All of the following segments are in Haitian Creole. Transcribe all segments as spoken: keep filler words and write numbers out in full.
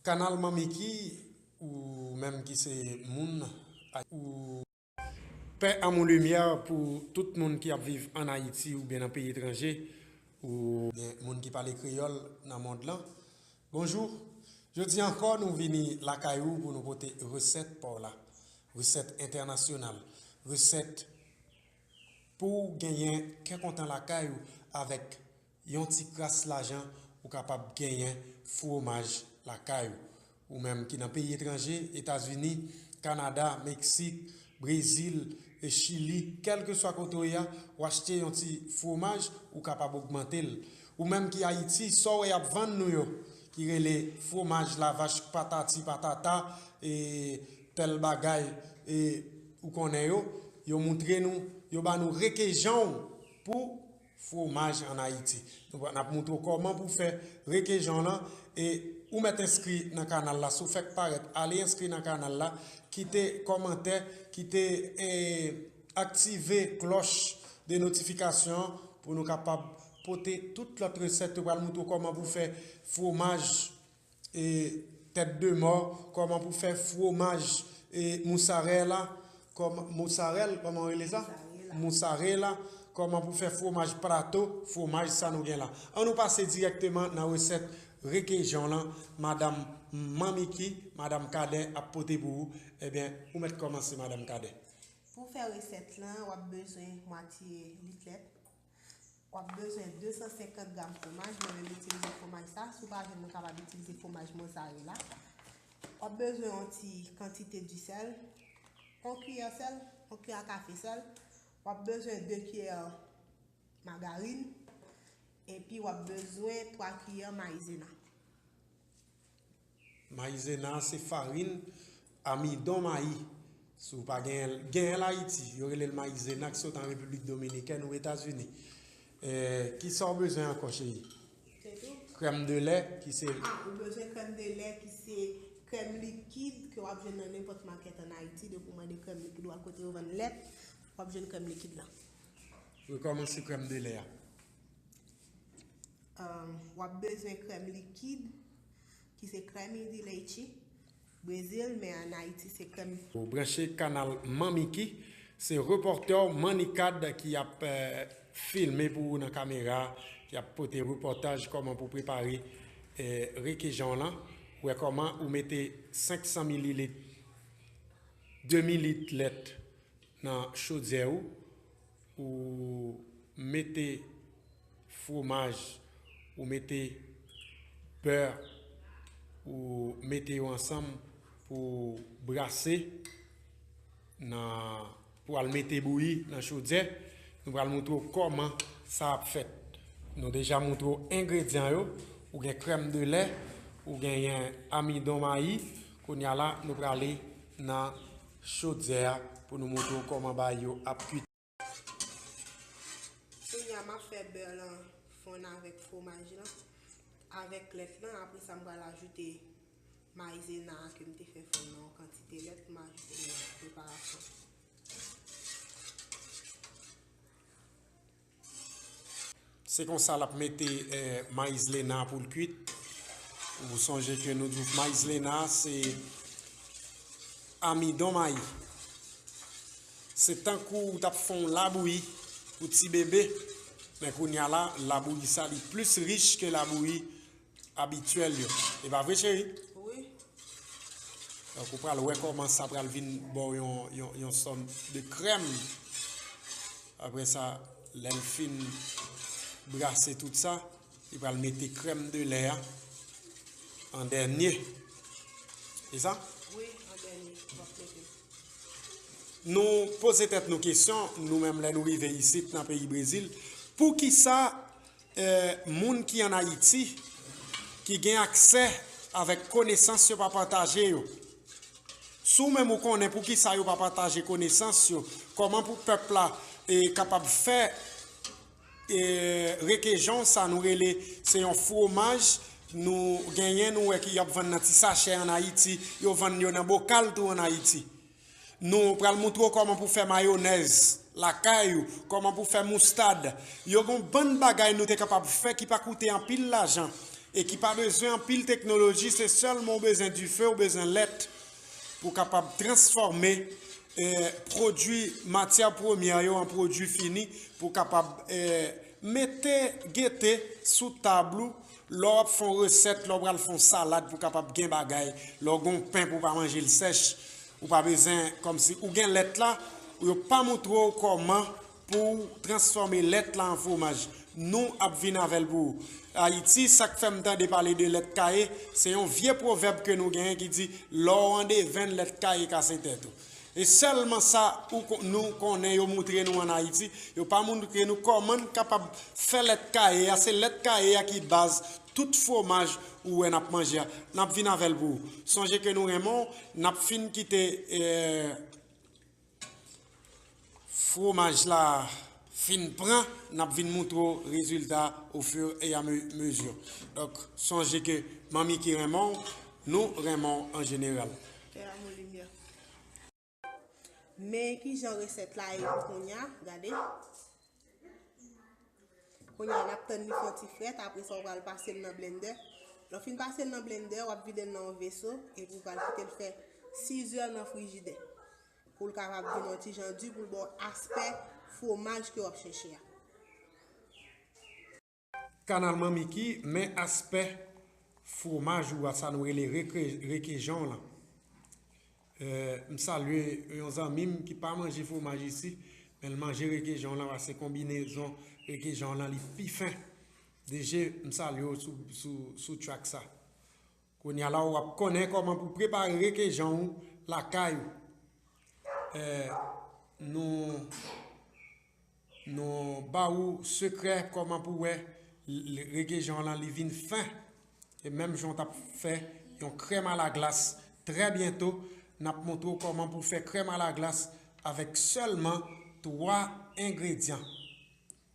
Kanal Manmiki, ou menm ki se moun, ou pè, amou, limyè pou tout moun ki ap viv ann Ayiti oubyen nan peyi etranje, oubyen moun ki pale kreyòl nan mond lan. Bonjou. Jodi ankò, nou vini lakay ou pou nou pote resèt pa w la. Resèt entènasyonal. Resèt pou w genyen kè kontan lakay ou avèk yon ti kras lajan, ou kapab genyen fwomaj lakay ou. Ou menm ki nan peyi etranje, Etazini, Kanada, Meksik, Brezil, e Chili, kèlkeswa kote w ye a, ou achte yon ti fwomaj, ou kapab ogmante l. Ou menm ki Ayiti, sa w wè y ap vann nou yo, ki rele fwomaj lavach patati patata, e tèl bagay, e ou konnen yo, yo moutre nou, yo ba nou rekejan w pou fwomaj ann Ayiti. Nou, n ap moutre w kòman pou w fè rekejan w lan, e ou mèt enskri nan kanal la. Si w fèk parèt, ale enskri nan kanal la, kite kòmantè, kite, e, aktive klòch de notifikasyon an pou nou kapab pote tout lòt resèt. Nou pral moutre w kòman pou w fè fwomaj e tèt de mò, kòman pou fè fwomaj e mousarèla, kòm, mousarèl, kòman yo rele sa? Mousarèla. Mousarèla, kòman pou fè fwomaj plato, fwomaj sa nou gen la. An nou pase dirèkteman nan resèt rekejan lan, madanm Manmiki, madanm Kadè ap pote pou ou. Ebyen, ou mèt kòmanse, madanm Kadè. Pou fè resèt lan, w ap bezwen mwatye lit lèt. W ap bezwen de san senkant gram fwomaj, mwen menm itilize fwomaj sa. Si w pa jwenn, nou kapab itilize fwomaj mozzarella. W ap bezwen yon ti kantite disèl, yon kiyè sèl, yon kiyè kafe sèl. W ap bezwen de kiyè magarine, epi w ap bezwen twa kiyè mayizena. Mayizena se farin amidon mayi. Si w pa genyen l, genyen l Ayiti, yo rele l mayizena ki sot an Repiblik Dominikèn ou Etazini. Eh, kisa w bezwen ankò, cheri? Se tou. Krèm de lè, ki se... Ah, ou bezwen krèm de lè, ki se krèm likid ke w ap jwenn nan nenpòt makèt ann Ayiti. Depi w mande krèm likid, w al kote yo vann lèt, w ap jwenn krèm likid lan. Rekòmanse krèm de lè a. Um, w ap bezwen krèm likid, ki se crème de leche Brezil, men ann Ayiti se krèm. Ou branche kanal Manmiki, se repòtè Mannikad ki ap, eh, filme pou ou nan kamera, ki ap pote repòtaj kòman pou prepare, eh, rekejan w lan. Ou wè kòman ou mete senk san mililit, demi lit lèt nan chodyè ou, ou mete fwomaj, ou mete bè, ou mete yo ansanm pou brase nan, pou al mete bouyi nan chodyè. Nou pral montre w kòman sa ap fèt. Nou deja montre w engredyan yo. Ou gen krèm de lè, ou genyen amidon mayi. Kounye a la, nou prale nan chodyè a pou nou montre w kòman bagay yo ap kwit. Kounye a, m ap fè bè lan fonn avèk fwomaj lan, avèk lèt lan. Apre sa, m pral ajoute mayizena a ke m te fè fonn nan yon kantite lèt, m ajoute nan preparasyon. Se konsa l ap mete, eh, mayizena pou l kwit. Ou sonje ke nou di w mayizena se amidon mayi. Se tankou w t ap fè yon labouyi pou ti bebe, men kounye a la, labouyi sa li plis rich ke labouyi abityèl yo. E pa vre, cheri? Wi. Donk, ou pral wè kòman sa pral vin ba w yon, yon, yon sòm de krèm. Apre sa, lè l fin brase tout sa, li pral mete krèm de lè a an dènye. Se sa? Wi, an dènye, w ap mete. Nou poze tèt nou kesyon, nou menm, lè nou rive isit nan peyi Brezil, poukisa eh, moun ki ann Ayiti, ki gen aksè avèk konesans yo pa pataje yo. Si w menm ou konnen poukisa yo pa pataje konesans yo, kòman pou pèp la, eh, kapab fè, eh, rekejan sa nou rele, se yon fwomaj nou genyen, nou wè ki y ap vann nan ti sachè ann Ayiti, yo vann yo nan bokal tou ann Ayiti. Nou pral montre w kòman pou fè mayonèz lakay ou, kòman pou fè moustad. Yo gen yon bann bagay nou te kapab fè ki pa koute anpil lajan. e ki pa bezwen anpil teknoloji, se sèlman w bezwen dife, w bezwen lèt pou w kapab transfòme, eh, pwodui, matyè premyè yo an pwodui fini, pou w kapab, eh, mete gete sou tab ou, lè w ap fè yon resèt, lè w pral fè yon salad pou w kapab gen bagay, lè w gen yon pen pou w pa manje l sèch, ou pa bezwen, kòmsi ou gen lèt la, yo pa montre w kòman pou w transfòme lèt la an fwomaj. Nou ap vin avè l pou ou. Ayiti, sa k fè m tande pale de lèt kaye, se yon vye pwovèb ke nou genyen ki di, lè w an devenn, lèt kaye kase tèt ou. E sèlman sa ou ko-, nou konnen yo moutre nou ann Ayiti, yo pa moutre nou kòman n kapab fè lèt kaye a. Se lèt kaye a ki baz tout fwomaj ou wè n ap manje a. N ap vin avè l pou ou. Sonje ke nou renmen w, n ap fin kite, eh, fwomaj la fin pran, n ap vin moutre w rezilta au fur et à me-, mesure. Donk, sonje ke manmi ki renmen w, nou renmen w an jeneral. Fè amour limyè. Men kijan resèt la ye pou kounye a, gade. Kounye a, n ap tann li fè yon ti frèt, apre sa, w pral pase l nan blendè. Lè w fin pase l nan blendè, w ap vide l nan yon veso, epi w pral kite l fè sis è nan frijidè. Pou l kapab vin yon ti jan di, pou l ba w aspè fwomaj ke w ap chèche a. Kanal Manmi Ki, men aspè fwomaj ou a, sa nou rele reke-, rekejan w lan. Eh, m salye yon zanmi m ki pa manje fwomaj isi, men l manje rekejan w lan, paske konbinezon rekejan w lan, li pi fen. D J, m salye w sou, sou, sou track sa. Kounye a la, w ap konnen kòman pou prepare rekejan w lakay ou. Eh, nou, nou ba ou sekrè kòman pou wè l-, l-, rekejan w lan li vin fen. E menm jan w t ap fè yon krèm alaglas, trè byento, n ap montre w kòman pou w fè krèm alaglas avèk sèlman twa engredyan.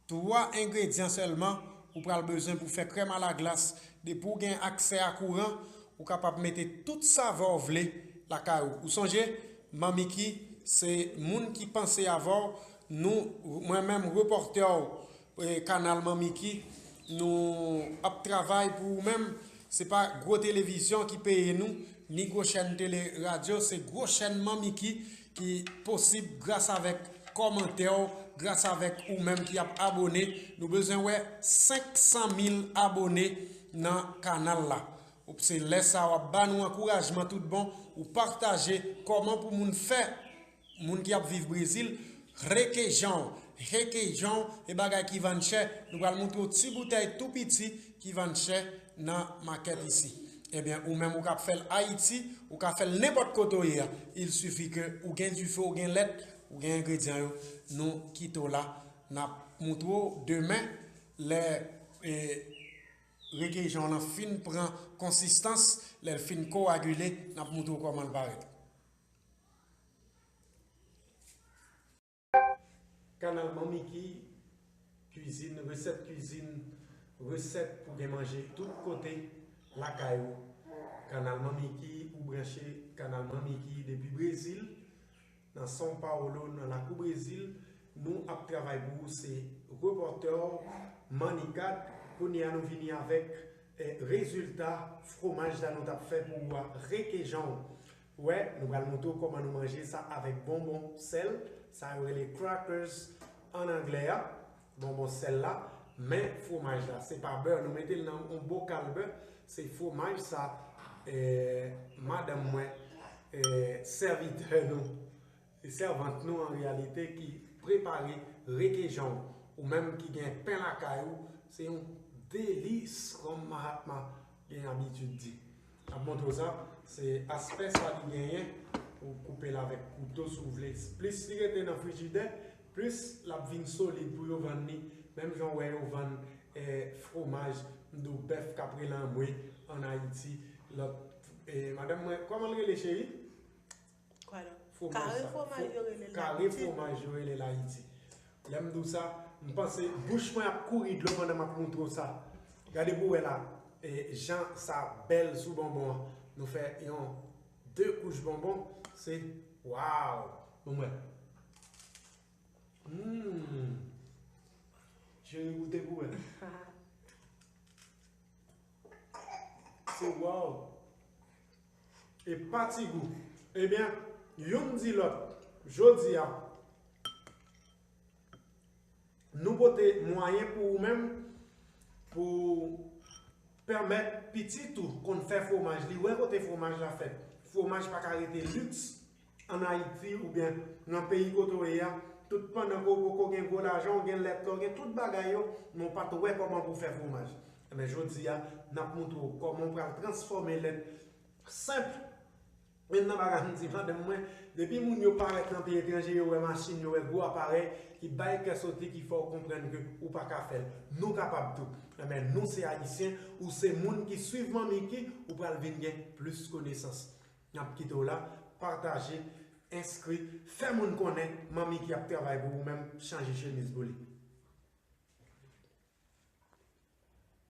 Twa engredyan sèlman ou pral bezwen pou fè krèm alaglas. Depi w gen aksè a kouran, ou kapab mete tout savè w vle lakay ou. Ou sonje, Manmi Ki, se moun ki panse avè w. Nou, mwen menm, repòtè w, eh, Kanal Manmi Ki, nou ap travay pou ou menm. Se pa gwo televizyon ki peye nou, ni gwo chèn tele radyo, se gwo chèn Manmi Ki ki posib gras avèk kòmantè w, gras avèk ou menm ki ap abone. Nou bezwen wè senk san mil abone nan kanal la. Ou, se lè sa w ap ba nou ankourajman tout bon, ou pataje kòman pou moun fè, moun ki ap viv Brezil, rekejan w, rekejan w, e bagay ki vann chè, nou pral montre w ti boutèy tou piti ki vann chè nan makèt isi. Ebyen, ou menm ou ka fè l Ayiti, ou ka fè l nenpòt kote w ye a. Il suffit ke ou gen dife, ou gen lèt, ou gen engredyan yo, nou kite w la, n ap montre w demen, lè, eh, rekejan w lan fin pran konsistans, lè l fin koagile, n ap montre w kòman l parèt. Kanal Manmi Ki, kwizin, resèt kwizin, resèt pou gen manje tout kote lakay ou. Kanal Manmi Ki, ou branche Kanal Manmi Ki depi Brezil, nan São Paulo, nan lakou Brezil. Nou ap travay pou ou, se repòtè w, Mannicat. Kounye a nou vini avèk, eh, rezilta fwomaj la nou t ap fè pou ou a, rekejan w. Wè, nou pral montre w kòman nou manje sa avèk bonbon sèl. Sa yo rele crackers an anglè a. Bonbon sèl la. Men fwomaj la, se pa bè. Nou mete l nan yon bokal bè. Se fwomaj sa, eh, madanm mwen, eh, sèvitè nou, se sèvant nou an reyalite ki prepare rekejan w. Ou menm ki gen pen lakay ou, se yon delis, kòm Mahatma gen abitid di. N ap montre w sa, se aspè sa li genyen, ou koupe l avèk kouto si w vle. Plis li rete nan frijidè, plis l ap vin solid pou yo vann li. Menm jan w wè yo vann, eh, fwomaj, m di w bèf k ap rele anmwe ann Ayiti. Lòt, eh, madanm mwen, kòman l rele, cheri? Kwa donk? Fwomaj sa. Kare fwomaj yo rele l Ayiti. Kare fwomaj yo rele l Ayiti. Lè m di w sa, m panse bouch mwen ap kouri dlo pandan m ap montre w sa. Gade pou w wè la, e, jan sa bèl sou bonbon an. Nou fè yon de kouch bonbon, se, waw! Bon, mwen. Hmm. Cheri, goute pou w wè. Wow! E pa ti gou. Ebyen, youn di lòt, jodi a, nou pote mwayen pou ou menm, pou pèmèt pitit ou konn fè fwomaj. Li wè kote fwomaj la fèt. Fwomaj pa ka rete liks an Ayiti oubyen nan peyi kote w ye a. Tout pandan ke w poko gen gwo lajan, w gen lèt la, w gen tout bagay yo, men w pa t wè kòman pou w fè fwomaj. Ebyen, jodi a, n ap montre w kòman w pral transfòme lèt senp. Youn nan bagay m di madanm mwen, depi moun yo parèt nan peyi etranje, yo wè machin, yo wè gwo aparèy ki bay kè sote, ki fè w konprann ke ou pa ka fè l. Nou kapab tou. Ebyen, nou se Ayisyen, ou se moun ki swiv Manmi Ki, ou pral vin gen plis konesans. N ap kite w la, pataje, enskri, fè moun konnen Manmi Ki ap travay pou ou menm, chanje chemiz pou li.